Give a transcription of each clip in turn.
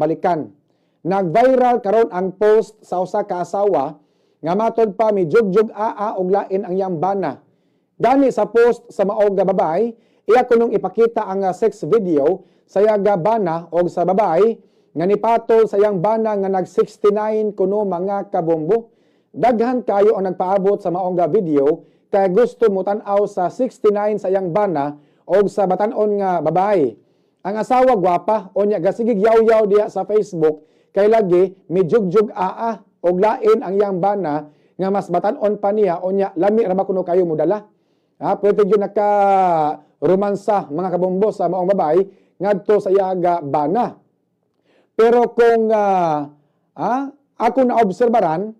Balikan. Nag-viral karon ang post sa usa ka asawa nga matod pa mijugjug aa og lain ang iyang bana. Gani sa post sa maog nga babae, iya kunong ipakita ang sex video sa iyang bana og sa babae nga nipatol sa iyang bana nga nag 69 kuno, mga kabombo. Daghan kayo ang nagpaabot sa maong nga video kay gusto mo tan-aw sa 69 sa iyang bana og sa batan-on nga babae. Ang asawa gwapa, unya gasigig yaw-yaw diha sa Facebook kay lagi mijugjug aa og lain ang iyang bana nga mas batan-on pa niya, unya lami ra ba kuno kayo modala. Ha, pwede gyud naka romansa, mga kabombo, sa maong babae ngadto sa iyaga bana. Pero kung ako na obserbaran,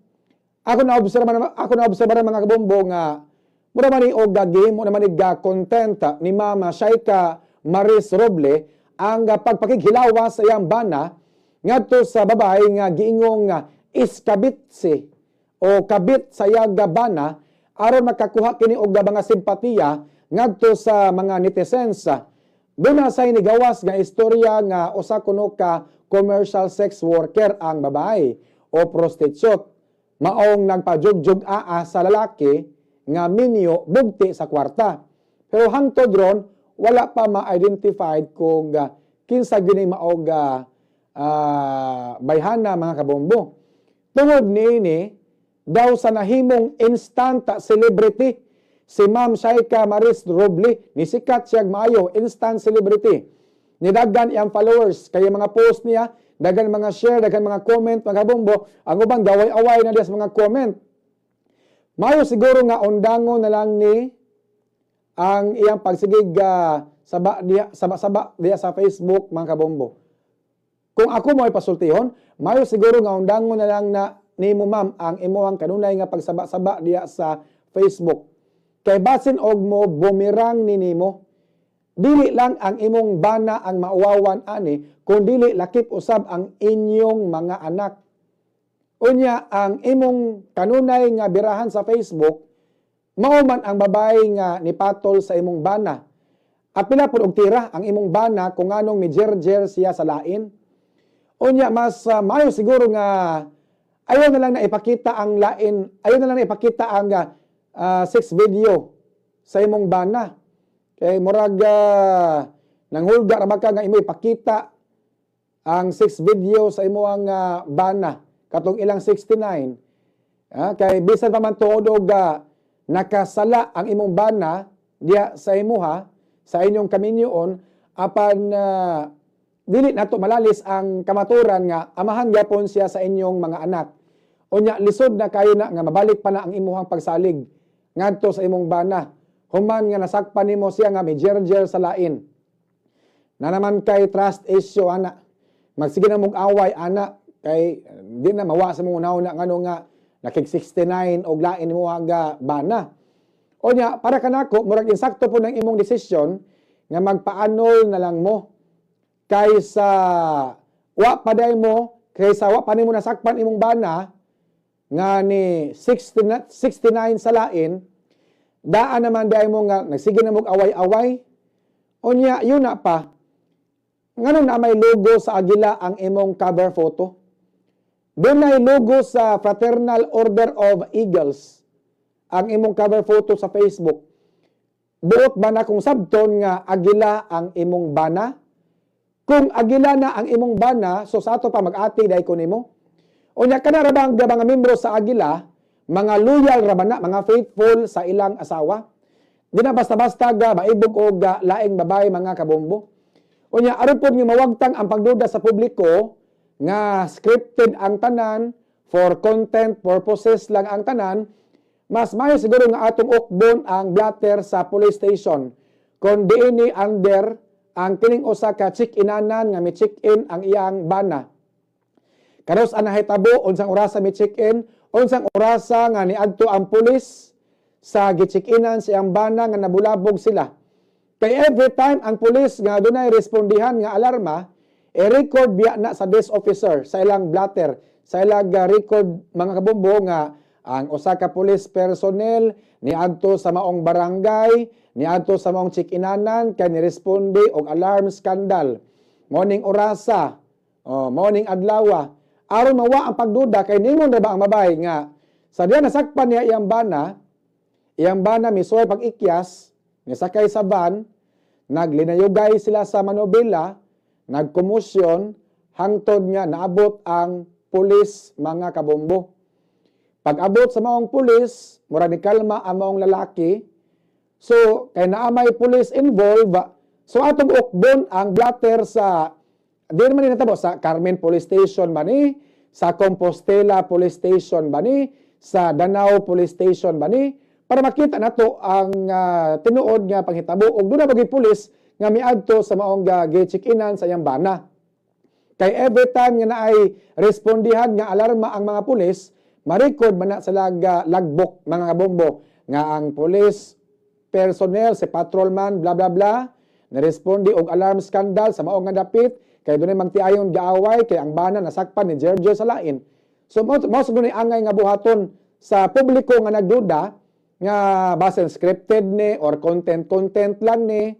mga kabombo, nga mura man ni og game mo naman ni ga content ni Mama Shaika Maris Roble ang pagpakighilawa sa iyang bana ngadto sa babae nga giingong iskabitsi o kabit sa iyang bana aron makakuha kini og mga simpatiya ngadto sa mga netizens. Duna say nigawas nga istorya nga usa kuno ka commercial sex worker ang babae o prostitute maong nagpajugjug aa sa lalaki nga minyo bugti sa kwarta. Pero hangtod ron wala pa ma-identified kung kinsa gyud ni maog bayhana, mga kabombo. Tungod niini daw sa nahimong instant celebrity si Ma'am Shaika Maris Roble, ni sikat siya maayo, instant celebrity. Nidaghan iyang followers kaya mga post niya daghan mga share, daghan mga comment, mga kabombo. Ang uban gaway-away na diya sa mga comment. Maayo siguro nga undangon na lang ni ang iyang pagsigig saba diya, saba-saba diya sa Facebook, mga kabombo. Kung ako mo ay pasultihon, maayo siguro nga undangon na lang na nimo, ma'am, ang imuhang kanunay nga pagsaba-saba diya sa Facebook. Kay basin og mo bumirang ni nimo, dili lang ang imong bana ang mauwawan ani, kun dili lakip usab ang inyong mga anak. Unya ang imong kanunay nga birahan sa Facebook, mao man ang babae nga nipatol sa imong bana. Apila pud og tira ang imong bana kung nganong mijerjer siya sa lain. Unya mas maayo siguro nga ayaw na lang na ipakita ang lain, ayaw na lang na ipakita ang sex video sa imong bana. Kay murag nanghulga ra ba ka nga imo ipakita ang sex video sa imong bana katong ilang 69. Kay bisan pa man tuod og nakasala ang imong bana diya sa imuha, sa inyong kaminyoon, apan dili nato malalis ang kamaturan nga amahan gyapon siya sa inyong mga anak. Unya lisod na kayo na nga mabalik pa na ang imuhang pagsalig ngadto sa imong bana human nga nasakpan nimo siya nga mijerjer sa lain. Na naman kay trust issue ana. Magsige na mong away ana kay di na mawa sa mong una ngano nga nakig 69 og lain nimo nga bana. Unya para kanako murag insakto po ng imong desisyon nga magpa-annul na lang mo kaysa wa pa day mo, kaysa wa pa nimo nasakpan imong bana nga ni 69, 69 sa lain, daan naman day mo nga nagsige na mog away-away. Unya yun na pa, nganong na may logo sa agila ang imong cover photo? Dunay logo sa Fraternal Order of Eagles ang imong cover photo sa Facebook. Buot ba na kung sabton nga agila ang imong bana? Kung agila na ang imong bana, so sa ato pa mag-ati dai ko nimo. Unya kana ra ba ang mga membro sa agila, mga loyal ra ba na, mga faithful sa ilang asawa? Di na basta-basta ga maibog og laing babae, mga kabombo. Unya aron pod nga mawagtang ang pagduda sa publiko nga scripted ang tanan, for content purposes lang ang tanan, mas maayo siguro nga atong ukbon ang blatter sa police station kung diini under ang kining usa ka check-inanan nga mi check-in ang iyang bana. Kanus-a nahitabo, unsang orasa mi check-in, unsang orasa nga niadto ang pulis sa gi-check-inan sa iyang bana nga nabulabog sila. Kay every time ang pulis nga dunay respondihan nga alarma, i-record biya na sa desk officer sa ilang blatter, sa ilang record, mga kabombo, nga ang usa ka police personnel niadto sa maong barangay, niadto sa maong check-inanan kay niresponde og alarm scandal. Morning orasa, Oh, mao ning adlaw. Aron mawa ang pagduda kay ningon ra ba ang babae nga sa diya nasakpan niya iyang bana misuway pag-ikyas, nisakay sa van, naglinayugay sila sa Manobela, nagkomusyon, hangtod nga naabot ang pulis, mga kabombo. Pag-abot sa maong pulis, mura ni kalma ang maong lalaki. So, kay naa may pulis involved, so atong ukbon ang blatter sa di naman ni natabo sa Carmen Police Station ba ni, sa Compostela Police Station ba ni, sa Danao Police Station ba ni, para makita nato ang tinuod nga panghitabo ug duna ba gyud pulis nga miadto sa maong gi-check-inan sa iyang bana. Kay every time nga naay respondihan nga alarma ang mga pulis, ma-record man na sa logbook, mga kabombo, nga ang police personnel, si patrolman, bla bla bla, naresponde og alarm scandal sa maong nga dapit, kay dunay magtiayon gaaway, kay ang bana nasakpan ni Giorgio sa lain. So mao mao sa dunay angay nga buhaton sa publiko nga nagduda nga basin scripted ni or content content lang ni,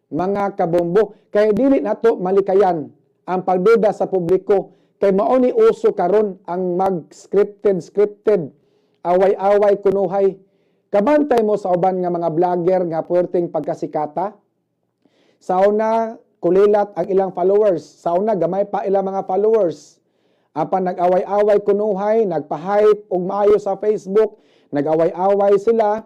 mga kabombo, kay dili nato malikayan ang pagduda sa publiko kay mao ni uso karon ang mag scripted scripted, away-away kunuhay. Kabantay mo sa uban nga mga vlogger nga puwerteng pagkasikata. Sa una, kulilat ang ilang followers. Sa una, gamay pa ilang mga followers. Apan nag-away-away kunuhay, nagpa-hype og maayo sa Facebook, nag-away-away sila,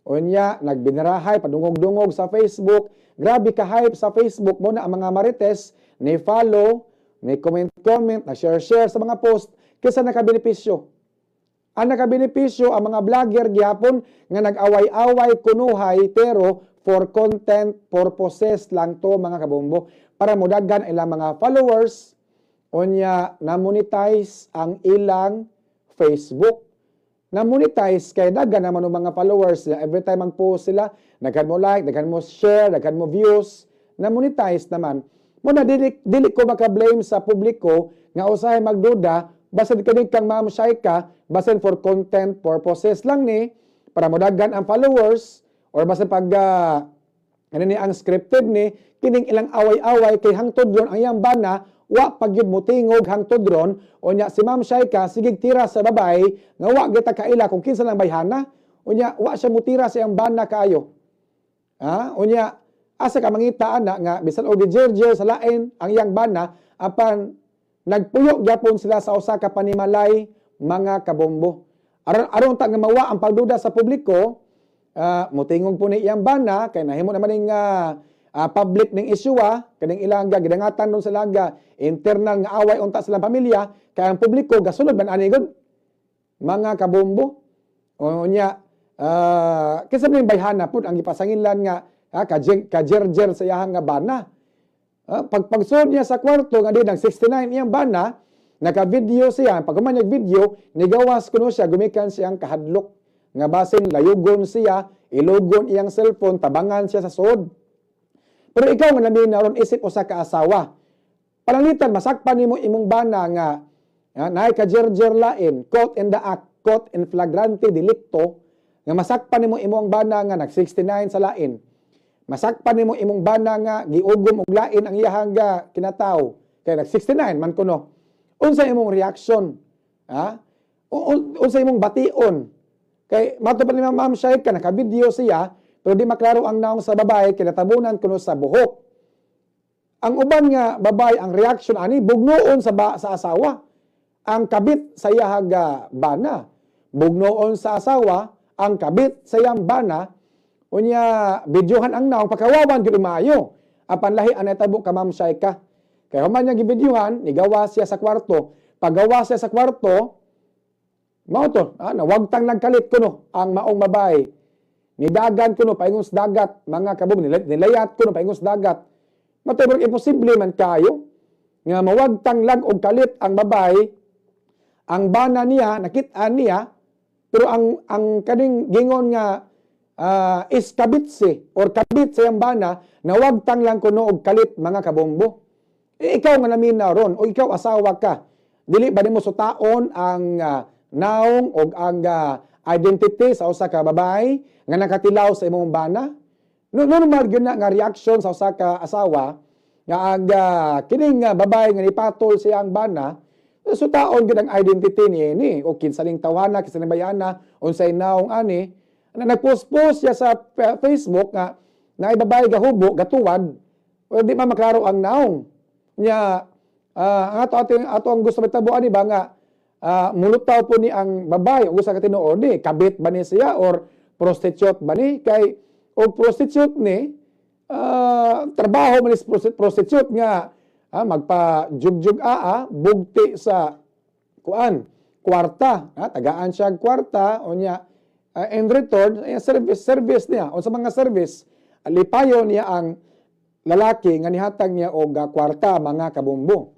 unya nagbinarahay, padungog-dungog sa Facebook. Grabe ka hype sa Facebook mo na ang mga marites ni follow, ni comment-comment, na share-share sa mga post kaysa nakabenepisyo. Ang nakabenepisyo ang mga vlogger gihapon nga nag-away-away kunuhay, pero for content purposes lang to, mga kabombo, para modagan ilang mga followers, unya na monetize ang ilang Facebook. Na monetize kay dagan naman og mga followers. Every time mag-post sila, daghan mo like, daghan mo share, daghan mo views, na monetize naman mo na. Dili dili ko maka-blame sa publiko nga usahay magduda basin kani kang Ma'am Shaika, basin for content purposes lang ni para modagan ang followers or basin pag ano ni ang scripted ni kining ilang away-away, kay hangtod ron ang iyang bana wa pagyud motingog hangtod ron. Unya si Ma'am Shaika sigig tira sa babae nga wa gita kaila kung kinsa lang bayhana. Unya wa siya mutira sa iyang bana kaayo. Ha, unya asa ka mangita ana nga bisan og gijerjer sa lain ang iyang bana, apan nagpuyo gyapon sila sa usa ka panimalay, mga kabombo. Aron aron ta nga mawa ang pagduda sa publiko, motingog po ni iyang bana kay nahimo naman ning public ning issue, kaning ilang gidangatan nun sa laga internal nga away unta silang pamilya, kay ang publiko gasunod man ani gud, mga kabombo. O nya kinsa man yung bayhana pud ang gipasanginlan nga kajerjer sa iyahang nga bana? Pag pagsulod niya sa kwarto nga di nag 69 iyang bana, naka-video siya. Pag human niya video, nigawas kuno siya gumikan siyang kahadlok nga basin layugon siya, ilugon iyang cellphone, tabangan siya sa sud. Pero ikaw nga naminaw ron isip usa ka asawa, pananglitan masakpan nimo imong bana nga naay kajerjer lain, caught in the act, caught in flagrante delicto, nga masakpan nimo imong bana nga nag 69 sa lain. Masakpan nimo imong bana nga giugom og lain ang iyahang ga kinataw kay nag 69 man kuno. Unsa imong reaction? Ha? Unsa imong bation? Kay mato pa ni Ma'am Shaika, naka-video siya pero di maklaro ang naong sa babae kay natabunan kuno sa buhok. Ang uban nga babae, ang reaction ani bugnoon sa asawa. Ang kabit sa iyahag bana. Bugnoon sa asawa ang kabit sa iyang bana. Unya videohan ang naong, pakawawan gyud maayo. Apan lahi ang natabo ka Ma'am Shaika. Kay human niya gibidyuhan, nigawa siya sa kwarto. Paggawa siya sa kwarto, mao to, nawagtang nagkalit kuno ang maong babae. Nidagan kuno paingon sa dagat, mga kabog, nilayat kuno paingon sa dagat. Matay imposible man kayo nga mawagtang lag og kalit ang babae, ang bana niya, nakit-an niya, pero ang kaning gingon nga iskabitse or kabit sa iyang bana, nawagtang lang kuno og kalit, mga kabombo. Eh, ikaw nga naminaw ron o ikaw asawa ka, dili ba nimo sutaon ang naong og ang identity sa usa ka babae nga nakatilaw sa imong bana? No, normal gyud na nga reaction sa usa ka asawa. Nga ang kining babae nga nipatol siyang bana, sutaon gyud ang identity niini o kinsa ning tawhana, kinsa ning bayana, unsay naong ani. Na nagpost-post siya sa Facebook nga naay babae gahubo, gatuwad, o di man maklaro ang naong. Nya ang ato ato ato ang gusto mahitabo ani ba nga mulutaw po ni ang babae ug sa katinuod ni kabit ba ni siya or prostitute ba ni? Kay og prostitute ni, trabaho man is prostitute nga magpa jugjug aa bugti sa kuan kwarta, tagaan siya og kwarta. Unya in return service service niya o sa mga service, lipayon niya ang lalaki nga nihatag niya og kwarta, mga kabombo.